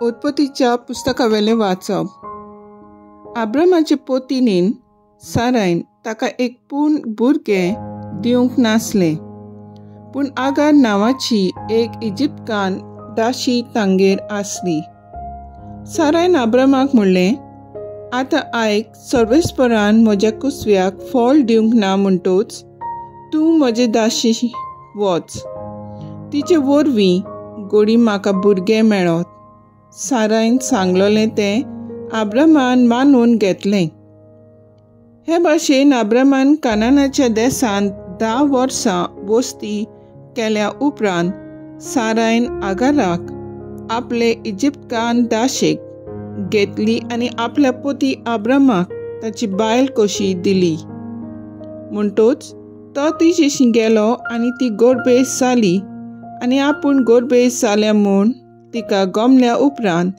उत्पत्तीच्या पुस्तकावेलें वाचप. आब्रामाचे पोतिनीन सारायन ताका एक पूर्ण भुरगें दिवंक नासलें, पूण आगार नांवाची एक इजिप्तकान दाशी तांगेर आसली. सारायन आब्रामाक म्हणलें, आतां आयक, सर्वेस्परान म्हज्या कुसव्याक फळ दिवंक ना म्हणटोच तूं म्हजे दाशी वच, तिचे वरवीं गोडी म्हाका भुरगें मेळत. सारायन सांगलोलें तें आब्रामान मानून घेतलें. हे भाशेन आब्रामान कानानाच्या देसांत 10 वर्सां वस्ती केल्या उपरांत सारायन आगाराक आपले इजिप्तकान दाशेक घेतली आनी आपल्या पोती आब्रामाक ताची बायल कशी दिली. म्हणटोच तो तिचेशी गेलो आनी ती गोरबेस जाली आनी आपूण गोरबेस जाल्या म्हूण तिका गमल्या उपरांत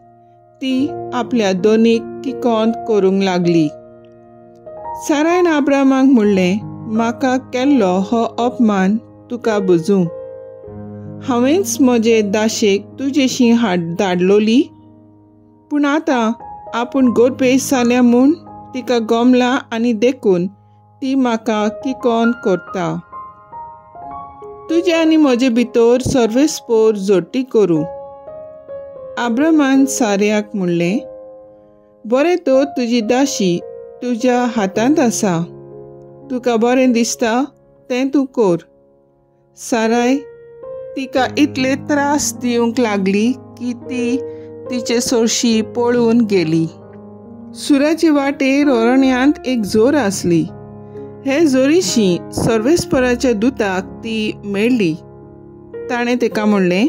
ती आपल्या दोनीक किकोंत करूंक लागली. सारायन आब्रामाक म्हणलें, म्हाका केल्लो हो अपमान तुका बुजूं, हांवेंच म्हजे दाशेक तुजेशी धाडलोली, पूण आतां आपूण गोरबेस जाल्या म्हूण तिका गमला आनी देखून ती म्हाका किकोंत करता. तुजे आनी म्हजे भितर सर्वेस्पोर जोडटी करूं. आब्रामान साऱ्याक म्हणलें, बरें तर तुजी दाशी तुज्या हातांत आसा, तुका बरें दिसता तें तूं कर. साराय तिका इतले त्रास दिवंक लागली की ती तिचे सरशी पळून गेली. सुराचे वाटेर अरण्यांत एक जोर आसली. हे जोरीशी सर्वेस्पराच्या दुताक ती मेळ्ळी. ताणें तिका म्हणलें,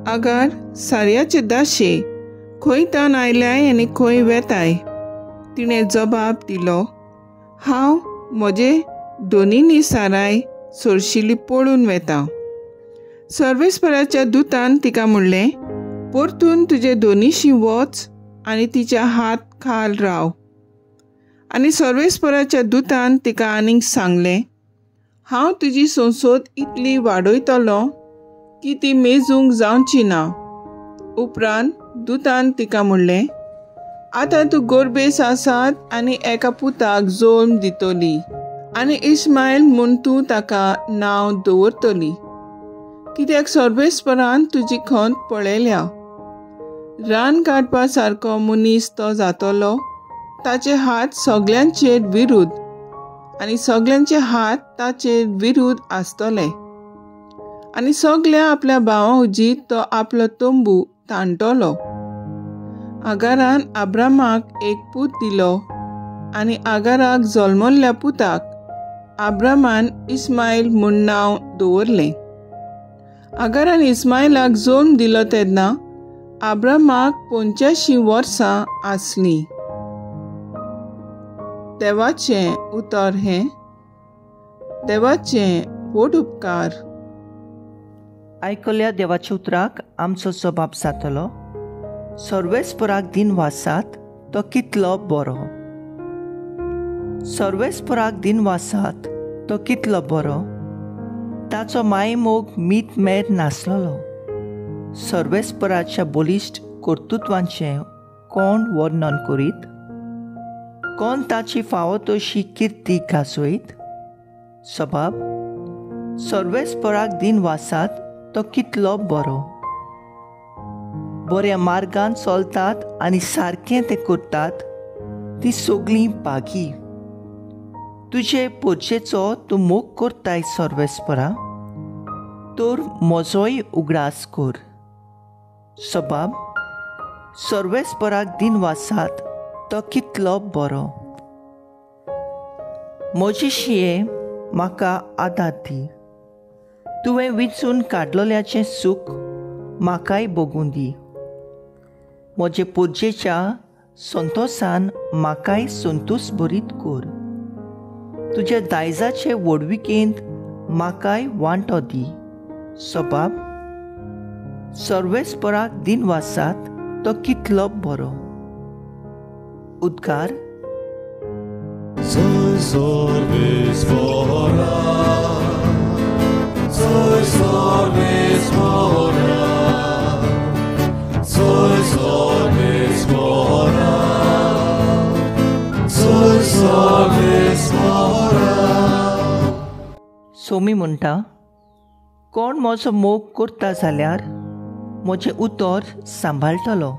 आगार साऱ्याचे दाशे खंय तान आयल्याय आनी खंय वेताय? तिणें जबाब दिलो, हांव म्हजे दोनीनी साराय सरशिली पळून वेता. सर्वेस्पराच्या दुतान तिका म्हणलें, परतून तुजे दोनीशी वच आनी तिच्या हात खाल राव. आनी सर्वेस्पराच्या दुतान तिका आनीक सांगलें, हांव तुजी संसद इतली वाडयतलो की ती मेजूंक जावची ना. उपरांत दुतान तिका म्हणलें, आतां तूं गोरबेस आसात आनी एका पुताक जल्म दितली आनी इस्मायल म्हूण तूं ताका नांव दवरतली, कित्याक सर्वेस्परान तुजी खंत पळयल्या. रान काडपा सारको मनीस तो जातलो, ताचे हात सगल्यांचेर विरुद्ध आनी सगल्यांचे हात ताचेर विरुद्ध आसतले आनी सगल्या आपल्या भावां उजीत तो आपलो तंबू ताणटलो. आगारान आब्रामाक एक पूत दिलो आनी आगाराक जल्मल्ल्या पुताक आब्रामान इस्मायल म्हूण नांव दवरलें. आगारान इस्मायलाक जल्म दिलो तेन्ना आब्रामाक 85 वर्सां आसलीं. देवाचें उतर हें. देवाचें व्हड उपकार. आयकल्या देवाच्या उतराक आमचो जबाब जातलो, सर्वेस्पराक दिन वासात तो कितलो बरो. सर्वेस्पराक दिन वासात तो कितलो बरो, ताचो मायमोग मीत मेर नासलेलो. सर्वेस्पराच्या बलिश्ट कर्तृत्वांचें कोण वर्णन करीत, कोण ताची फावो तशी किर्ती गाजयत? सबाब, सर्वेस्पराक दिन वासात तो कितलो बरो. बऱ्या मार्गान चलतात आनी सारकें तें करतात ती सगळीं भागी. तुजे पोरचेचो तूं मोग करताय सर्वेस्परा, तर म्हजोय उगडास कर. सबाब, सर्वेस्पराक दिन वासात तो कितलो बरो. म्हजी शिये म्हाका आदार दी, तुवें विंचून काडलोल्याचें सूख म्हाकाय भोगूं दी. म्हजे पुर्जेच्या संतोसान म्हाकाय संतोस भरीत कर. तुज्या दायजाचे व्हडविकेंत म्हाकाय वांटो दी. सबाब, सर्वेस्पराक दिन वासात तो कितलो बरो. उद्गार. Soy सोमी म्हणटा, कोण म्हजो मोग करता जाल्यार म्हजें उतर सांबाळटलो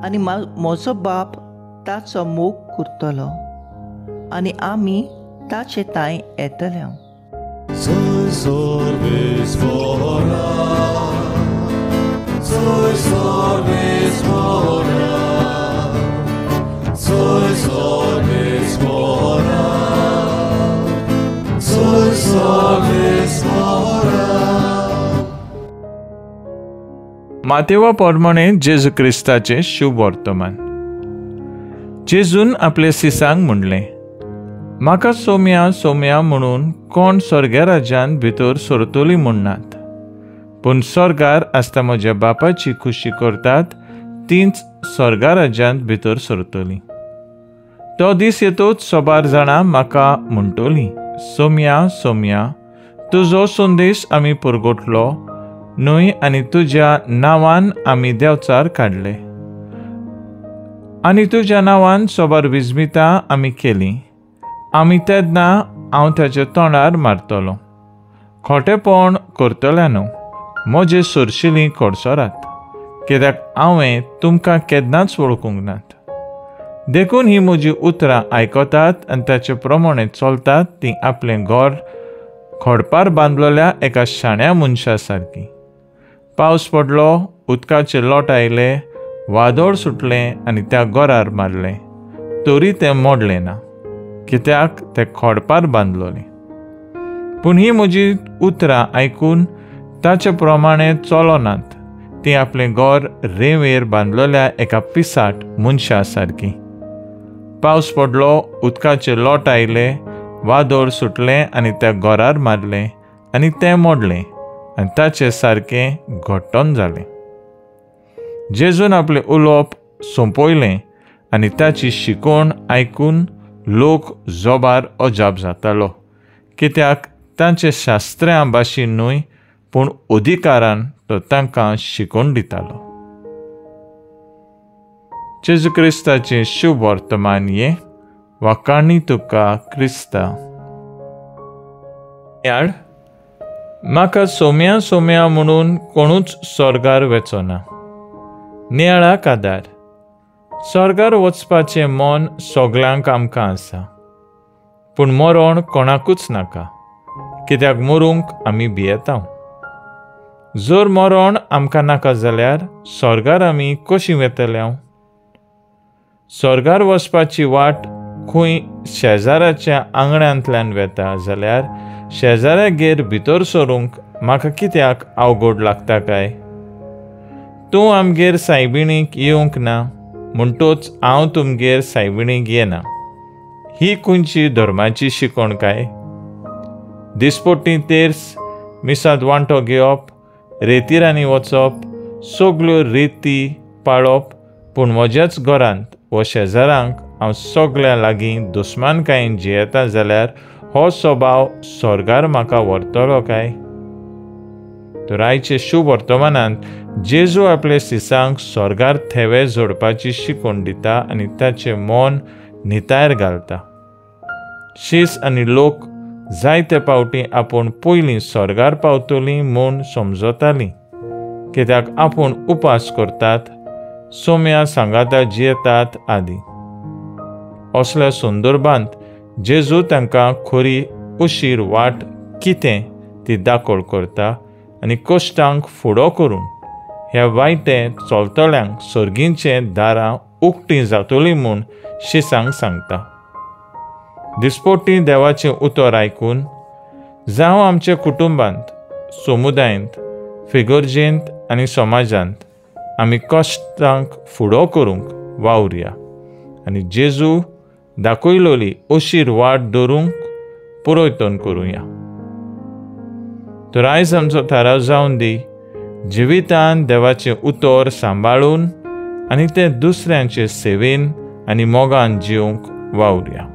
आनी म्हजो बाप ताचो मोग करतलो आनी आमी ताचे तांय येतले. मातेवा प्रमाणे जेजू क्रिस्ताचें शुभ वर्तमान. जेजून आपल्या सिसांक म्हणलें, म्हाका सोम्या सोम्या म्हणून कोण स्वर्गा राज्यांत भितर सरतली म्हणनात, पूण स्वर्गार आसता म्हज्या बापाची खुशी करतात तींच स्वर्गा राज्यांत भितर सरतली. तो दीस येतोच सोबार जाणां म्हाका म्हणटली, सोम्या सोम्या, तुजो संदेश आमी परगटलो न्हय आनी तुज्या नांवान आमी देंवचार काडले आनी तुज्या नांवान सोबार विजमितां आमी केली. आमी तेन्ना हांव ताच्या तोंडार मारतलो, खोटेपण करतल्या न्हू, म्हजे सरशिलीं कडसरात, कित्याक हांवें तुमकां केन्नाच वळखूंक नात. देखून ही म्हजी उतरां आयकतात आनी ताचे प्रमाणे चलतात ती आपलें घर खडपार बांदलेल्या एका शाण्या मनशा सारकी. पावस पडलो, उदकाचे लोट आयले, वादळ सुटलें आनी त्या घरार मारलें, तरी तें मोडलें ना, कित्याक तें खडपार बांदलोलें. पूण ही म्हजी उतरां आयकून ताचे प्रमाणे चलनात ती आपलें घर रेंवेर बांदलेल्या एका पिसाट मनशा सारकी. पावस पडलो, उदकाचे लोट आयले, वादळ सुटलें आनी त्या घरार मारलें आनी तें मोडलें आनी ताचें सारकें घट्टण जालें. जेजून आपलें उलोवप सोंपयलें आनी ताची शिकवण आयकून लोक जोबार अजाप जातालो, कित्याक तांचे शास्त्र्यां भाशेन न्हय पूण अधिकारान तो तांकां शिकोवन दितालो. जेजू क्रिस्ताचें शुभ वर्तमान हें. वाखाणी तुका क्रिस्ता. याड म्हाका सोम्या सोम्या म्हणून कोणूच स्वर्गार वचना. नियाळाक आदार. स्वर्गार वचपाचें मन सगल्यांक आमकां आसा, पूण मरण कोणाकूच नाका, कित्याक मरूंक आमी भियेता. जर मरण आमकां नाका जाल्यार स्वर्गार आमी कशीं वेतले? स्वर्गार वचपाची वाट खंय शेजाराच्या आंगणांतल्यान वेता जाल्यार शेजाऱ्यागेर भितर सरूंक म्हाका कित्याक अवघड लागता काय? तूं आमगेर सायबिणीक येवंक ना म्हणटोच हांव तुमगेर सायबिणीक येना, ही खंयची धर्माची शिकवण काय? दिसपट्टी तेर्स, मिसांत वांटो घेवप, रेतिरांनी वचप, सगल्यो रेती पाळप, पूण म्हज्याच घरांत व शेजारांक हांव सगळ्यां लागीं दुस्मानकायेन जियेता जाल्यार हो स्वभाव स्वर्गार म्हाका व्हरतलो काय? तर आयचे शुभ वर्तमानांत जेजू आपल्या सिसांक स्वर्गार थेवे जोडपाची शिकवण दिता आनी ताचें मन नितायर घालता. शीस आनी लोक जायते पावटी आपूण पयलीं स्वर्गार पावतलीं म्हूण समजतालीं, कित्याक आपूण उपास करतात, सोम्या सांगाता जियेतात आदी. असल्या संदर्भांत जेजू तांकां खरी उशीर वाट कितें ती दाखोवण करता आनी कश्टांक फुडो करून ह्या वायटे चलतल्यांक सर्गींचे दारां उक्तीं जातलीं म्हूण शिसांक सांगता. दिसपट्टी देवाचें उतर आयकून जावं आमच्या कुटुंबांत, समुदायांत, फिगर्जेंत आनी समाजांत आमी कश्टांक फुडो करूंक वावुरया आनी जेजू दाखयलोली अशीर वाट धरूंक पुरयतन करुया. तर आयज आमचो थाराव जावन दी, जिवितान देवाचें उतर सांबाळून आनी तें दुसऱ्यांचे सेवेन आनी मोगान जिवंक वावुरया.